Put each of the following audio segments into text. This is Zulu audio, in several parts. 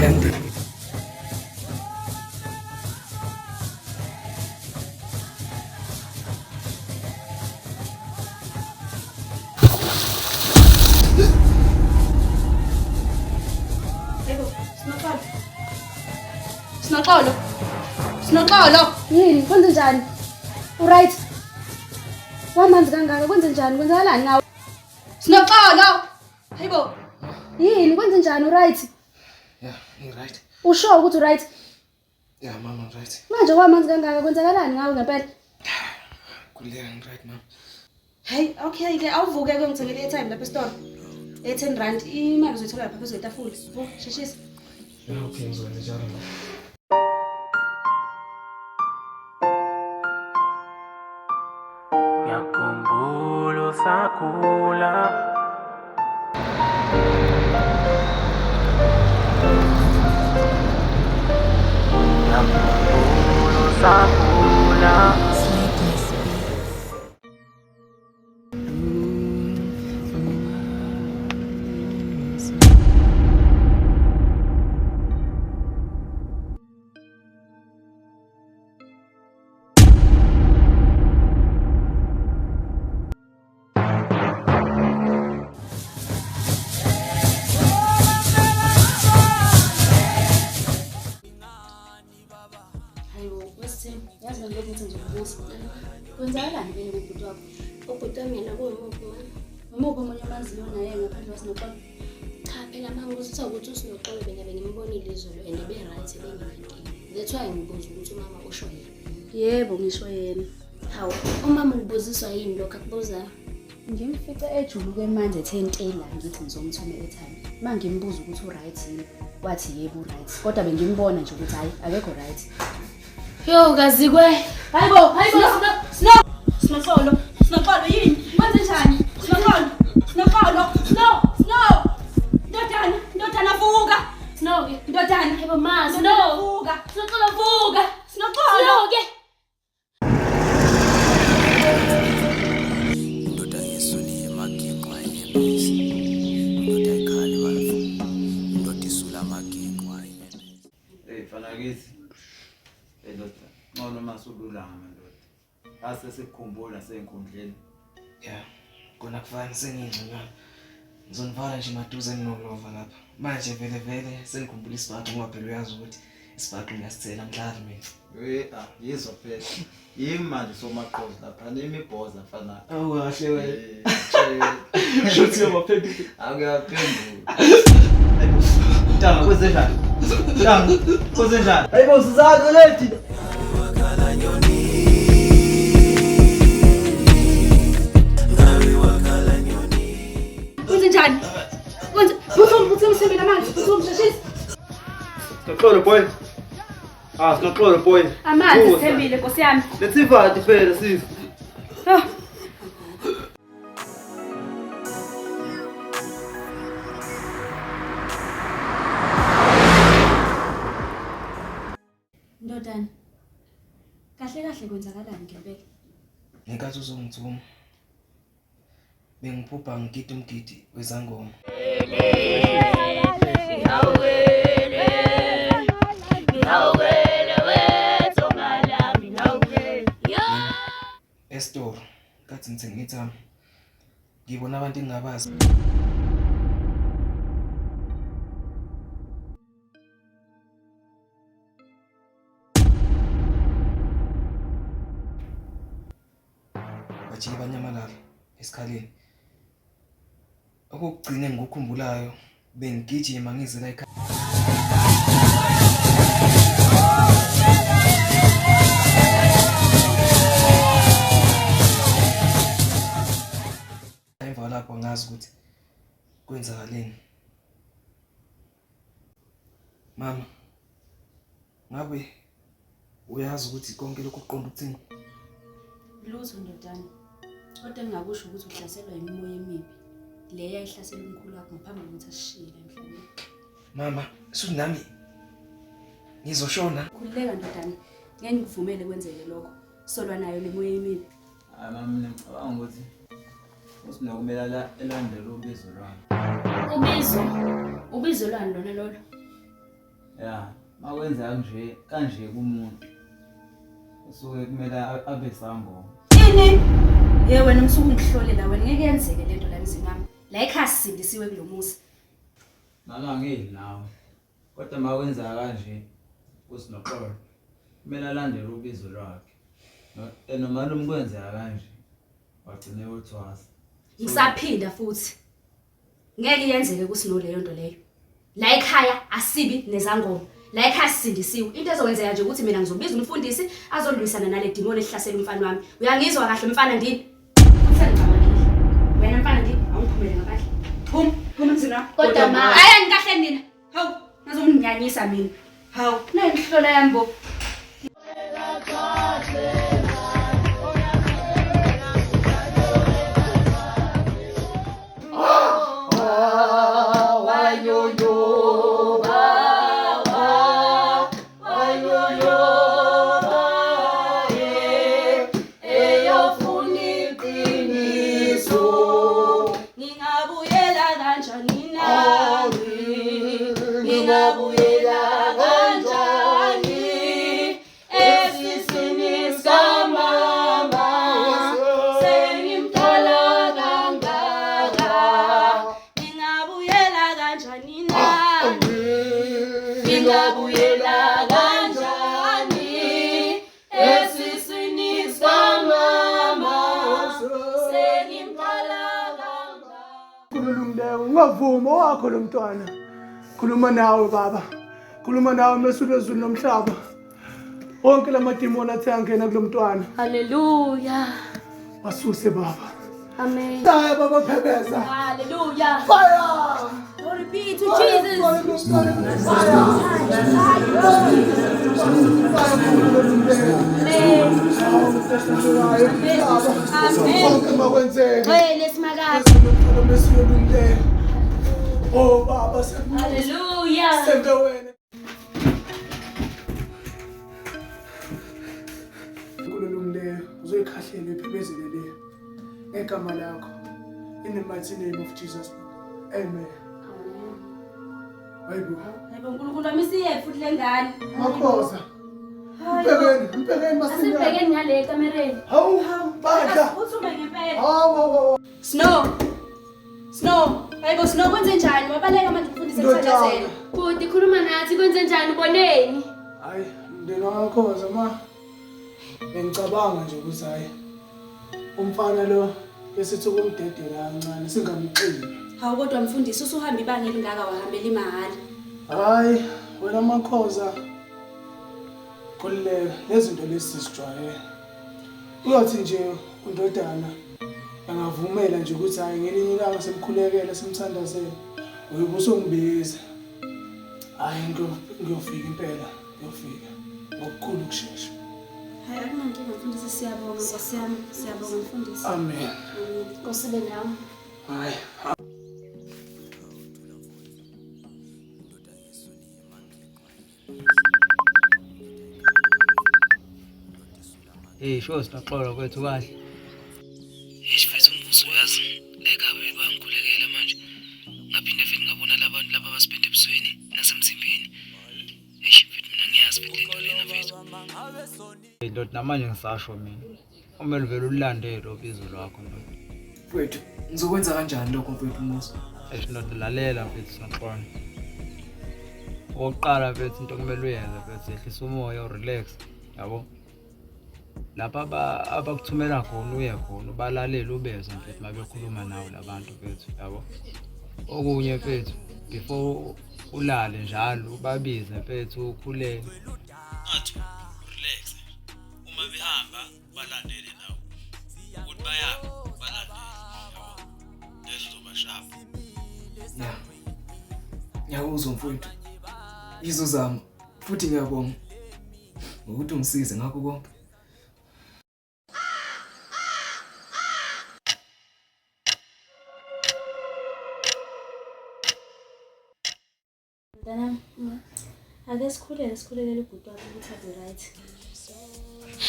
Yadingeka. Yebo, Sinoxolo. Sinoxolo. Sinoxolo. Yini? Kwenze njani? Uright? Wamanzi kangaka kwenze njani? Kwenzakalani ngawe? Sinoxolo. Hayibo. Yini? Kwenze njani? Uright? Yeah, ngi-right. Usho ukuthi uright? Yeah, mama, ngi-right. Manje wamanzi kangaka kwenzakalani ngawe ngempela? Khululeka ngi-right, mama. Hey, okay ke awuvuke ke ngithengele airtime lapha esitolo. E 10 rand imali uzoyithola lapha phezu kwetafula. Vuka, sheshisa. Yeah, okay, ngizokwenza njalo mama. Ngiyakhumbula usakhula. Ngiyakhumbula usakhula. Hayibo, wesithembu, yazi ngilokhu ngithi ngizokubuza. Kwenzakalani kini kubhuti wakho? Ubhuti wami yena kuwumuphi mama? Umuphi omunye omaziyo naye ngaphandle kwasinoxolo? Cha phela mama kuzithiwa ukuthi uSinoxolo mina bengimbonile izolo and be-right benginankinga. That's why ngibuza ukuthi umama usho yena. Yebo, ngisho yena. Hawu, umama ukubuziswa yini lokho akubuzayo? Ngimfice ejuluke manje ethentela ngithi ngizomthuma airtime. Uma ngimbuza ukuthi uright yini, wathi yebo uright. Kodwa bengimbona nje ukuthi hayi akekho right. Yo, kazikwe. Hayibo, hayibo, Sino, Sinoxolo, Sinoxolo yini? Kwenze njani? Sinoxolo, Sinoxolo, Sino, Sino. Ndodana, ndodana vuka. Sino ke. Ndodana, Hayibo ma, ndodana Sino. vuka. Sinoxolo vuka. Sinoxolo. Sino ke. Indoda yesuli emaginqwa inyembezi. Indoda ayikhali bafo. Indoda isula amaginqwa inyembezi. Hey mfana kithi. Hey ndoda, ngcono masululama ndoda. Ase sikukhumbula sey'nkundleni. Yeah, kona kufani sengiyingxenyana. Ngizonivala nje maduze nginokulova lapha. Manje vele vele senikhumbula isibhaxu ngoba phela uyazi ukuthi isibhaxu ngiyasithela ngidlali mina. Hey ah, yizwa phela. Yimi manje somaqozi lapha nimibhoza mfana. Awu kahle wena. Eh, Shuthi uyabaphendula. Akuyaphendula. Ntanga kwenze njani? Ntanga kwenze njani? Hayibo sizalo lethi. Kwenze njani? Kwenze phuthuma phuthuma sibili amanzi, phuthuma sheshisa. Sinoxolo boy. Ah, sinoxolo boy. Amanzi sithembile Nkosi yami. Letsivati phela sisi. Ah. Ndodana, kahle kahle kwenzakalani ngempela? Ngenkathi uzongithuma bengiphupha ngigida umgidi wezangoma. Esitolo kathi ngithenga ithama ngibona abantu engingabazi. Bajike banyamalala esikhaleni. Okokugcina engikukhumbulayo bengigijima ngize la ekhaya. Emva kwalapho angazi ukuthi kwenzakaleni. Mama, ngabe uyazi ukuthi konke lokhu kuqonda ukuthini? Lutho ndodana. Kodwa engingakusho ukuthi uhlaselwa imimoya emibi. Le yayihlasela umkhulu wakho ngaphambi kokuthi asishiye la emhlabeni. Mama, shuthi nami ngizoshona. Khululeka ndodana. Ngeke ngikuvumele kwenzeke lokho. Solwa nayo le moya emibi. Hayi mama mina ngicabanga ukuthi USino kumele elandele ubizo lwakhe. Ubizo? Ubizo lwani lona lolo? Ya, makwenzeka nje kanje kumuntu usuke kumele abe sangoma. Ini? Ye wena umsuku ungihlole la wena ngeke yenzeke lento la emzini wami. La ekhaya sisindisiwe kulo muzi. Mama ngidli nawe. Kodwa makwenzeka kanje uSinoxolo kumele alandele ubizo lwakhe. Nomalume kwenzeka kanje wagcine uthwasa. Ngisaphinda futhi. Ngeke yenzeke kuSino leyo nto leyo. La ekhaya asibi nezangoma. La ekhaya sisindisiwe. Into ezokwenzeka nje ukuthi mina ngizobiza umfundisi azolwisana nale demon ehlasela umfana wami. Uyangizwa kahle mfana ndini? Usengicabangile. Wena mfana ndini awungiphumele ngaphandle. Phum, phuma emzini wami. Kodwa ma Hayi ngikahle nina. Hawu, ngazomnyanyisa mina. Hawu, nayi imihlola yami bo. Ngingabuyela kanjani na? Ngingabuyela kanjani esiswini sikamama? Sengimdala kangaka. Ngingabuyela kanjani na? Ngingabuyela kanjani esiswini sikamama? Sengimdala kangaka. Khululungileyo ungavumi owakho lo mntwana. Khuluma nawe baba. Khuluma nawe mesulu wezulu nomhlaba. Wonke lamadimoni athe angena kulo mntwana. Hallelujah. Wasuse baba. Amen. Fire baba phebeza. Hallelujah. Fire! Glory be to Jesus. Konke makwenzeke. Wele simakazi. Mesulu olungileyo. Oh baba Hallelujah. sembe wena. Kulolungileyo uzoyikhahlela uyiphebezele le ngegama lakho. In the mighty name of Jesus. Amen. Hayibo. Hayibo uNkulunkulu wami siye futhi le ngane. Makhoza. Mbhekeni, mbhekeni masinyane. Asibhekeni ngale ekamereni. Hawu, bandla. Uthuma ngempela. Hawu, hawu, hawu. Snow. Snow. Hayibo Snow kwenze njani? Wabaleka manje umfundisi Ndodana. emthandazela. Bhuti khuluma nathi kwenze njani uboneni? Hayi, mndeni wakakhoza ma. Bengicabanga nje ukuthi hayi umfana lo esithi ukumdedela kancane singamxini. Hawu kodwa mfundisi usuhamba ibanga elingaka wahambela imahhala. Hayi, wena makhoza. Khululeka, lezi zinto lezi sizijwayele. Uyothi nje undodana angavumela nje ukuthi hayi ngelinye ilanga simkhulekele simthandazele. Uyobe usongibiza. Hayi ngiyofika impela, ngiyofika ngokukhulu ukushesha. Hayi akunankinga mfundisi siyabonga Nkosi yami. Siyabonga mfundisi. Amen. Nkosi ibe nawe. Hayi. Hey, sho sinoxolo kwethu kahle. Eish mfethu umbuso uyazi la ekhaya bebangikhulekela manje. Ngaphinde futhi ngabona labantu laba abasipende ebusweni nasemzimbeni. Eish mfethu mina ngiyazi mfethu lento lena mfethu. Hey, ndoda namanje ngisasho mina. Kumele uvele ulandele ubizo lwakho ndoda. Mfethu ngizokwenza kanjani lokho mfethu Musa? Eish ndoda lalela mfethu sinoxolo. Okokuqala mfethu into okumele uyenze mfethu yehlisa umoya urelax yabo. Lapha abakuthumela khona uye khona ubalalele ubezwe mfethu uma bekhuluma nawe labantu mfethu yabo. Okunye mfethu before ulale njalo ubabize mfethu ukhuleke. Ngathi relax. Uma behamba balandele nawe. Ukuthi bayaphi balandele yabo. Lezo zoba sharp. Ya. Ngiyakuzwa mfowethu. Ngizozama futhi ngiyabonga ngokuthi ungisize ngakho konke. Mntanami, ake sikhuleke sikhulekele ubhuti wakho ukuthi abe right.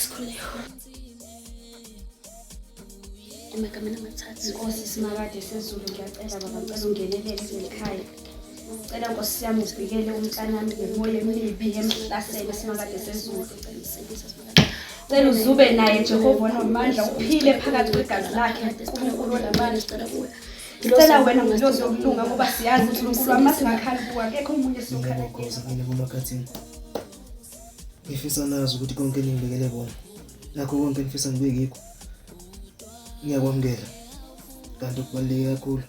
Sikhuleke. Emagameni amathathu. Nkosi simakade sezulu ngiyacela baba ngicela ungenelele kuleli khaya. Ngicela Nkosi yami uvikele umntanami ngemoya emibi emhlasele simakade sezulu. Cela uzube naye Jehova onamandla uphile phakathi kwegazi lakhe uNkulunkulu onamandla. Ngicela wena ngilozi yokulunga ngoba siyazi ukuthi uNkulunkulu wami masingakhali kuwe akekho omunye esiyokhala Nkosi kanye bomakathini. Ngifisa nazi ukuthi konke eningibekele kona. Nakho konke enifisa ngibe yikho. Ngiyakwamukela. Kanti okubaluleke kakhulu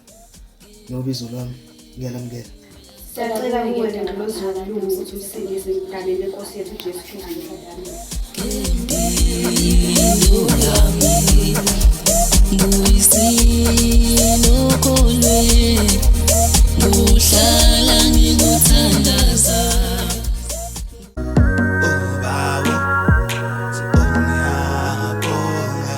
nobizo lwami ngiyalamukela. Siyacela kuwe ngilozi yokulunga ukuthi umsindise egameni lenkosi yethu uJesu Kristu. Kuhlala ngikuthandaza Ubawo ngiyabonga.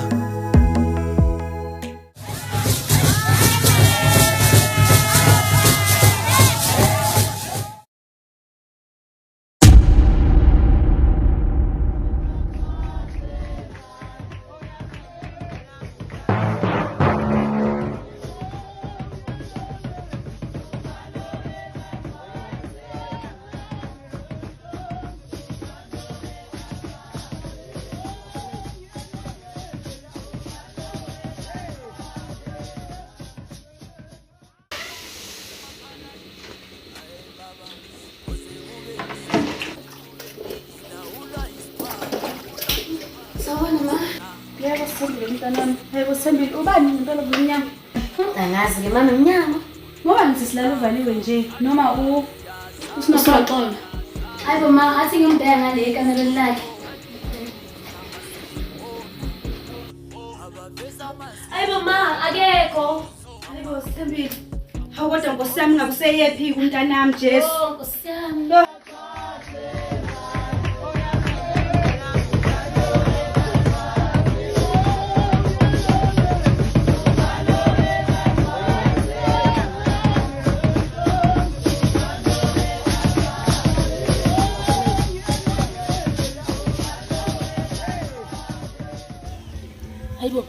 Sawubona ma. Yebo Sithembile mntanami. Yebo Sithembile ubani ngempela ubumnyama? Angazi-ke mama mnyama. Ngoba ngithi silala uvaliwe nje noma u usinoxolo. Hayi bo ma, athi ngimbheka ngale ekamereni lakhe. Hayi bo ma, akekho. Hayibo Sithembile. Hawu kodwa Nkosi yami ngabe useyephi umntanami Jesu. Oh, Nkosi yami. Hayibo.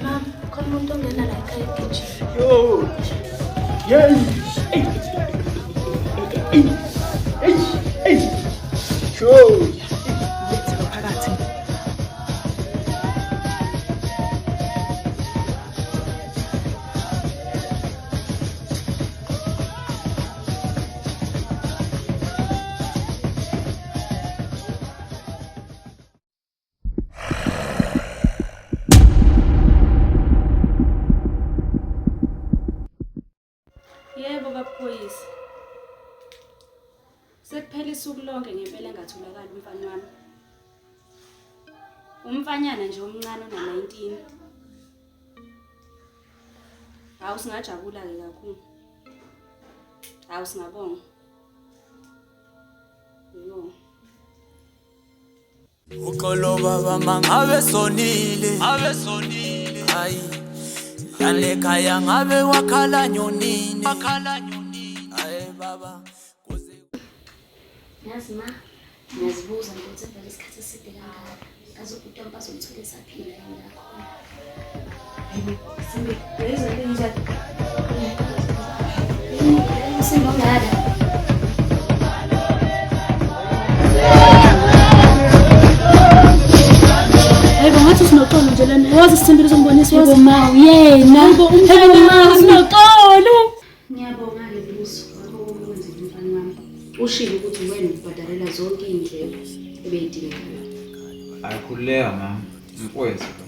Mam, khona umuntu ongena la ekhaya egijima. Yo. Yey. Ey. Ey. Ey. Ey. Sure. Lethe phakathi. Yebo babuphoyisa. Sekuphela isuku lonke ngempela engatholakali umfana wami. Umfanyana nje omncane ona-19. Hawu singajabula-ke kakhulu. Hawu singabonga. Yo. Uxolo baba mangabe sonile, ngabe sonile, hayi lale ekhaya ngabe wakhala nyonini, wakhala nyonini, hayi baba. Yazi ma, ngiyazibuza nje ukuthi vele isikhathi eside kangaka. Kaze ubhuti wami bazomthola esaphila yini la khona. Sithembile, uyezwa into enjani? Umsindo ongaka. Hayibo ngathi usinoxolo nje lana. Wazi Sithembile uzombonisa wazi. Hayibo ma, uyena. Hayibo umntana ma, usinoxolo. Ngiyabonga-ke Mbuso ngakho konke okwenzile umfana wami. Ushilo ukuthi wena ubhadalela zonke iy'ndleko ebey'dingekayo. Ayikhululeka mama, mfowethu lo.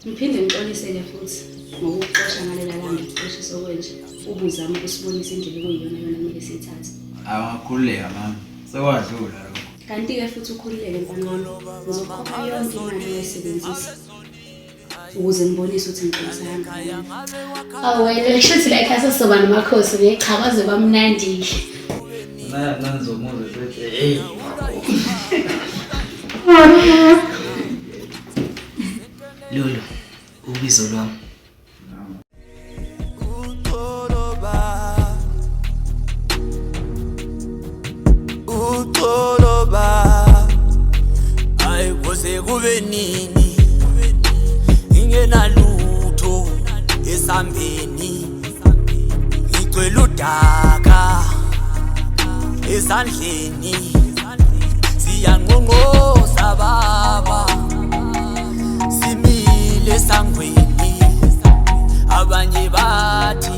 Ngiphinde ngixolisele futhi ngokukuxosha ngalela langa ngikuxoshisa okwenje. Ubuzama ukusibonisa indlela okuyiyona yona kumele siyithathe. Awakhululeka mama, sekwadlula lokho. Kanti-ke futhi ukhululeke mfana wami. Ngizokhokha yonke imali oyisebenzisa ukuze ngibonise ukuthi ngixolisa kangakanani. Awu wena kushuthi la ekhaya sesizoba namakhosi ne cha kwaze kwamnandi-ke. Nanizomuzwa sethi hey. Lulu, ubizo lwami. Uxolo baba, uxolo baba, hayi kuze kube Kube nini ngingenalutho esambeni, ngigcwele udaka esandleni, siyanqonqosa baba, simile esangweni. Abanye bathi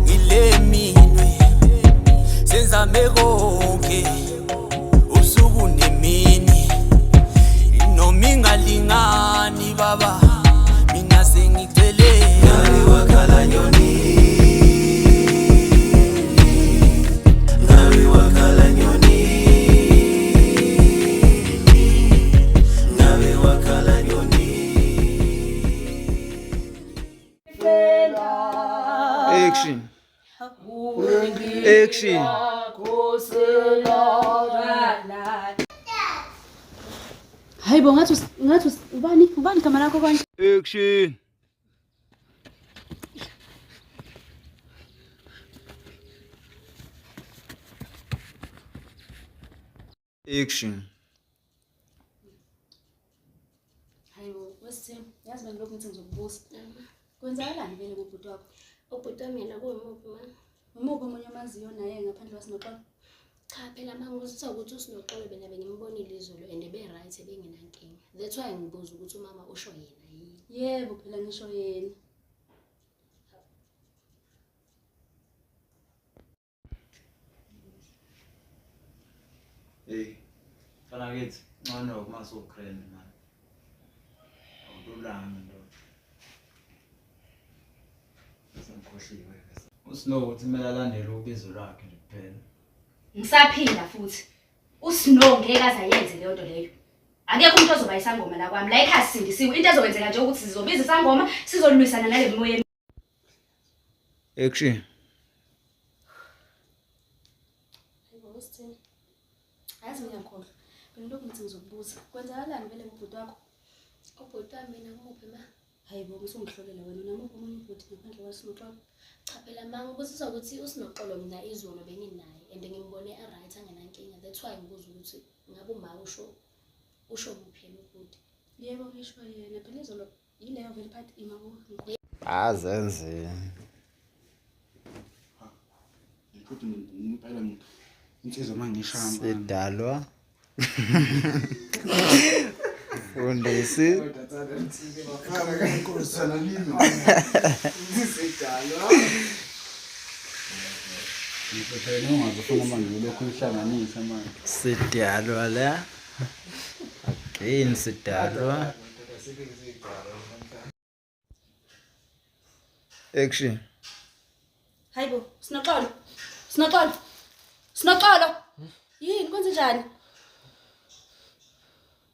ngile minwe, senzame konke ubusuku nemini, noma ingalingani baba, mina sengicele. Ngabe wakhala nyoni, ngabe wakhala nyoni, ngabe wakhala nyoni. Action. Action. Hayi bo, ngathi ngathi ubani ubani igama lakho konje? Action. Action. Hayi bo, wesithembu, yazi bengilokhu ngithi ngizokubuza. Kwenzakalani vele kubhuti wakho? Ubhuti wami yena kuyimuphi ma? Umuphi omunye omaziyo naye ngaphandle kwaSinoxolo? Cha phela ma, ngizitha ukuthi uSinoxolo bena bengimbonile izolo and ebe-right, ebengenankinga. That's why ngibuza ukuthi umama usho yena yini. Yebo phela ngisho yena. Hey, mfana kithi, ngcono uma sowugrand man. Awululami ndoda. Sengikhohliwe ke. USnow uthi kumele alandele ubizo lwakhe nje kuphela. Ngisaphila futhi. USnow ngeke aze ayenze leyo nto leyo. Akekho umuntu ozoba isangoma la kwami. La ekhaya sisindisiwe. Into ezokwenzeka nje ukuthi sizobiza isangoma sizolwisana nale mimoya. Action. Hayibo wesithembu. Yazi ngiyakhohlwa. Bengilokhu ngithi ngizokubuza. Kwenzakalani vele kubhuti wakho? Ubhuti wami yena kumuphi ma? Hayibo, usungihlolela wena, unamuphi omunye ubhuti ngaphandle kwaSinoxolo? Cha phela ma, ngibuzisa ukuthi uSinoxolo mina izolo benginaye and ngimbone a-right angenankinga. That's why ngibuza ukuthi ngabe uma usho muphi yena ubhuti. Yebo ngisho yena. Phela izolo yileyo vele part imabo. Azenze. Futhi ngempela insizwa mangishaya. Sidalwa. Fundisi. Ngiphathele ungazofuna manje lokhu uhlanganisa manje. Sidalwa la. Again sidalwa. Action. Hayibo, Sinoxolo. Sinoxolo. Sinoxolo. Yini kwenze njani?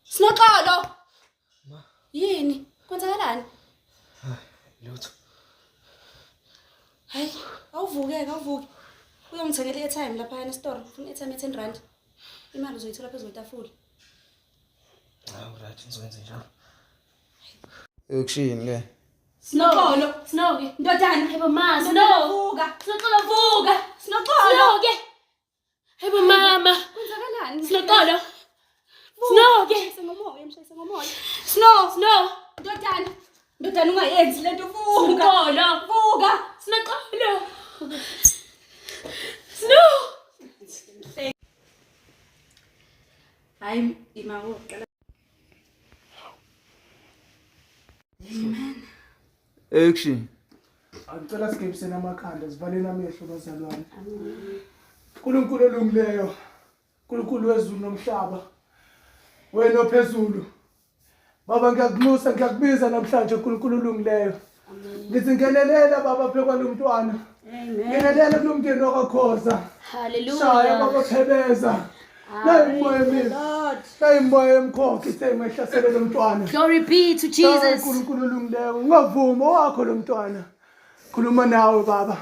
Sinoxolo. Yini? Kwenzakalani? Lutho. Hayi, awuvuke ke, awuvuke. Uyongithengela i-airtime lapha esitolo. Ufuna i-airtime ye-10 rand. Imali uzoyithola phezu kwetafula. Hawu right, ngizokwenza njalo. Action ke. Sinoxolo. Snow ke. Ndodana. Hayibo ma, Ndodana, Snow. vuka. Sinoxolo vuka. Sinoxolo. Snow ke. Hayibo mama. Kwenzakalani? Sinoxolo. Snow ke. Mshayise ngomoya, mshayise ngomoya. Snow. Snow. Ndodana. Ndodana ungayenzi lento, vuka. Sinoxolo. Vuka. Sinoxolo. Snow. Hayi, ima wokuqala. Action. Angicela sigebisene amakhanda, sivaleni amehlo bazalwane. uNkulunkulu olungileyo, uNkulunkulu wezulu nomhlaba, wena ophezulu. Baba ngiyakunxusa, ngiyakubiza namhlanje uNkulunkulu olungileyo. Ngithi ngenelela baba phekwa lo mntwana. Ngenelela kulo mndeni wakwaKhoza. Hallelujah. Shaya baba phebeza. Nayi imimoya emibi. Nayi imimoya emkhokha ithe imehlasele lo mntwana. Glory be to Shaya Jesus. uNkulunkulu olungileyo, ungavumi owakho lo mntwana. Khuluma nawe baba.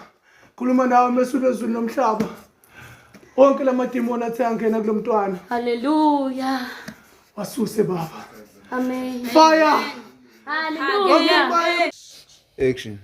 Khuluma nawe mesulo ezulu nomhlaba. Wonke lamadimoni athe angena kulo mntwana. Hallelujah. Wasuse baba. Amen. Fire. Hallelujah. Action.